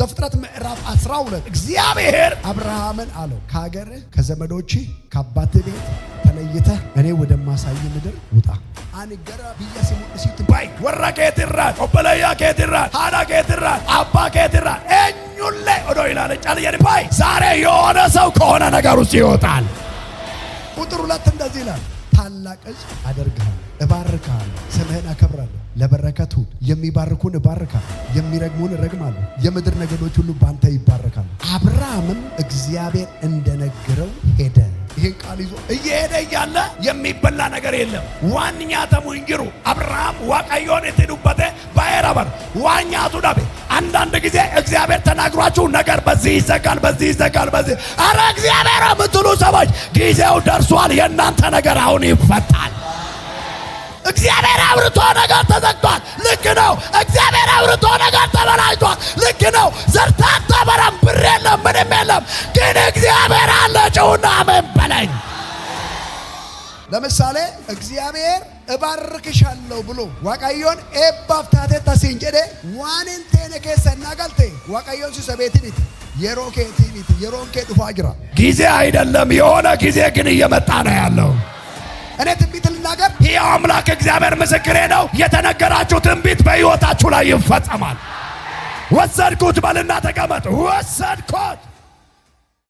ዘፍጥረት ምዕራፍ 12 እግዚአብሔር አብርሃምን አለው፣ ከሀገርህ ከዘመዶችህ ከአባትህ ቤት ተለይተህ እኔ ወደማሳይህ ምድር ውጣ። Ani gara biyya si mul'isutti Bahi warra keetirraa, obboleeyyaa keetirraa, haadha keetirraa, abbaa keetirraa eenyullee odoo ilaale cal jedhi bahi። ዛሬ የሆነ ሰው ከሆነ ነገር ውስጥ ይወጣል። ቁጥር 2 እንደዚህ ይላል፣ ታላቅ ሕዝብ አደርግሃለሁ፣ እባርክሃለሁ፣ ስምህን አከብራለሁ፣ ለበረከት ሁን። የሚባርኩህን እባርካለሁ፣ የሚረግሙህን እረግማለሁ። የምድር ነገዶች ሁሉ ባንተ ይባረካሉ። አብርሃምም እግዚአብሔር እንደነገረው ሄደ። ይህን ቃል ይዞ እየሄደ እያለ የሚበላ ነገር የለም። Waan nyaatamu hin jiru። አብርሃም Waaqayyoon itti dubbate ba'eera bar waan nyaatu dhabe። አንዳንድ ጊዜ እግዚአብሔር ተናግሯችሁ ነገር በዚህ ይዘጋል፣ በዚህ ይዘጋል፣ በዚህ አረ እግዚአብሔር የምትሉ ሰዎች ጊዜው ደርሷል። የእናንተ ነገር አሁን ይፈታል። እግዚአብሔር አውርቶ ነገር ተዘግቷል። ልክ ነው። እግዚአብሔር አውርቶ ነገር ተበላሽቷል። ልክ ነው። ዘርተህ አታበራም፣ ብር የለም፣ ምንም የለም። ግን እግዚአብሔር አለ። ጩኹና አሜን በለኝ። ለምሳሌ እግዚአብሔር እባርክሻለሁ ብሎ Waaqayyoon eebbaaf taateetta siin jedhe waan hin teene keessa እና galte Waaqayyoon si sobeeti miti, yeroo keetii miti, yeroon kee dhufaa jira። ጊዜ አይደለም፣ የሆነ ጊዜ ግን እየመጣ ነው ያለው። እኔ ትንቢት ልናገር። ሕያው አምላክ እግዚአብሔር ምስክሬ ነው። የተነገራችሁ ትንቢት በሕይወታችሁ ላይ ይፈጸማል። ወሰድኩት በልና ተቀመጥ። ወሰድኩት።